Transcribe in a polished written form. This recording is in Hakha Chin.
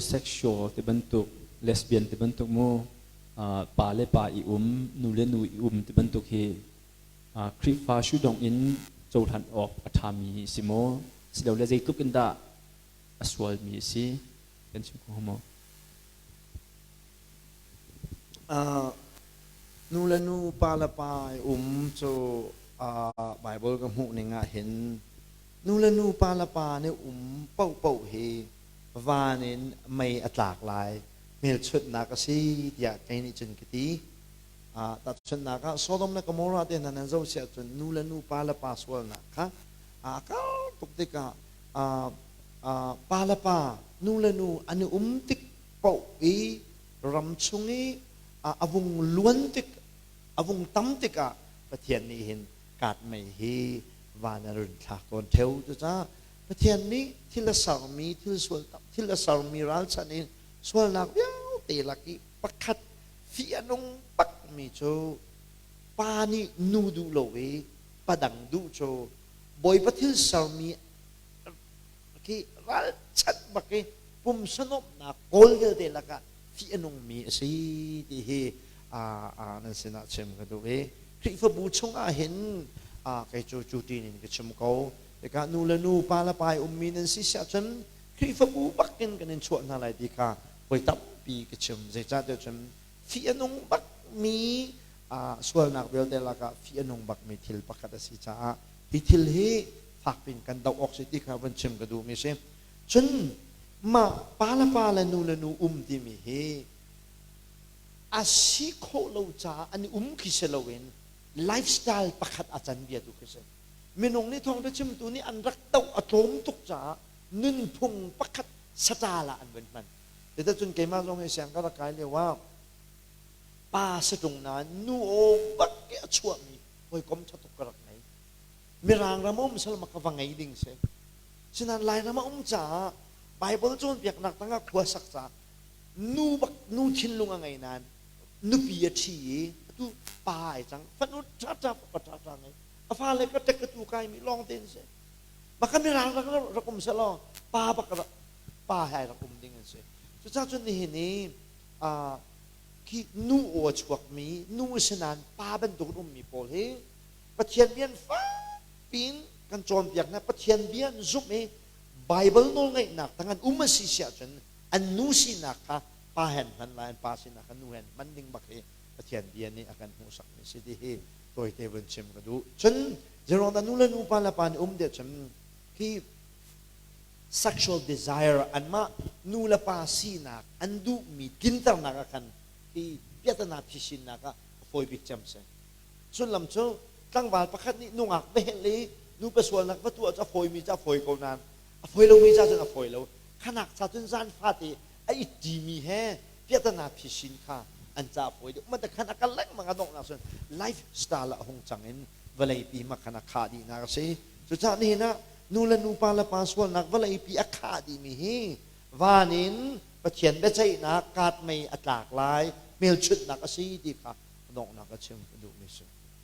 Homosexual ti bantuk, lesbian ti bantuk mu, pa le pa i um, nu le nu i um ti bantuk hi Khrihfa sudong in cohlan awk a ṭhami si maw? Silole zeitluk in dah a sualmi a si? Kan chim kho maw? Nu le nu, pa le pa i um cu Baibal ka hmuh ning ah hin nu le nu, pa le pa nih um paohpaoh hi van in mei a tlak lai hmelchunhnak a si tiah kei nih cun ka ti. Tahchunhnak ah Sodom le Gomorrah te hna nan zoh si ahcun nu le nu, pa le pa sualnak kha a kar tuk tikah pa le pa, nu le nu an i um tik paoh i ram chung i a vung luan tik, a vung tam tikah Pathian nih hin kaat mei hi van a run thlak tawn ṭheo. Cucaah Pathian nih thil a sermi, thil sual thil a sermi ralchanh in sualnak vialte lak i pakhat fih a nung bakmi cu pa nih nu duh lo i pa dang duh cu Bawipa thil sermi khi ralchanh bak i pumsa nuamhnak kawl vialte lakah fih a nungmi a si ti hi nan sinah chim ka duh i Khrihfabu chungah hin kei cu cu ṭin in ka chim ko. Tikah nu le nu, pa le pa i ummi nan si siah cun Khrihfabu bakin kan in chuah hna lai ti kha voi tampi ka chim. Zeicahtiah cun fih a nung bakmi sualnak vialte lakah fih a nung bakmi thil pakhat a si caah hi thil hi fakpi in kan doh awk si ti kha van chim ka duhmi si. Cun mah pa le pa le nu le nu um timi hi a si khawh lo caah an i um khi si loin lifestyle pakhat a can bia tu khi si. Minung nih thawngṭha chimtu nih an rak doh a tlawm tuk caah nunphung pakhat saṭal ah an vun hman. Cuticun keimah zong hi siang ka rak kai lio ah pa saṭung nain nu aw bak i a chuahmi hawikom ṭha tuk ka rak ngei. Mirang ram um sal ma ka va ngei ding si. Sinain Lairam a um caah Bible cawnpiaknak tangah khua sak caah nu bak nu thinlung a ngei nain nupi a ṭhi i atu pa ai cang fanu ṭhaṭha fapa ṭhaṭha ngei a fale ka ṭek ka tu kai mi lawng te an si. Maka mirang rak rak um selaw pa bak pa he ai rak um ding an si. Cucaah cun nihin i khi nu aw a chuakmi nu si nain pa bantuk in ummi pawl hi Pathian bia in fakpi in kan cawnpiak hna. Pathian bia an zumh i Bible nawlngaihnak tang an um a si si ahcun an nu sinak kha pa he an hman lai, an pa sinak kha nu he an hman ding bak hi Pathian bia nih a kan hmuhsakmi si ti hi tawite vun chim ka duh. Cun zeiruangdah nu le nu pa le pa nih um tiah cun khi sexual desire anmah nu le pa sinak an duhmi tlinternak ah khan hi piahtana phisinnak ah a fawi bik cem si. Sullam cu tlangval pakhat nih nungak va helh i nupa sualnak va tuah cu a fawimi cu a fawi ko nain a fawi lomi ca cun a fawi lo. Khanak ca cun zan fate a ittimi he piahtana phisin kha an ca a fawi deuh. Mah khan a kal lengmang a donghnak cun lifestyle ah a hung cang in vawleipi ma khan a khah dihnak a si. Cucaah nihin ah nu le nu pa le pa sualnak vawleipi a khah dihmi hi van in Pathian biaceihnak kaat mei a tlak lai hmelchunhnak a si ti kha donghnak a chim ka duhmi si.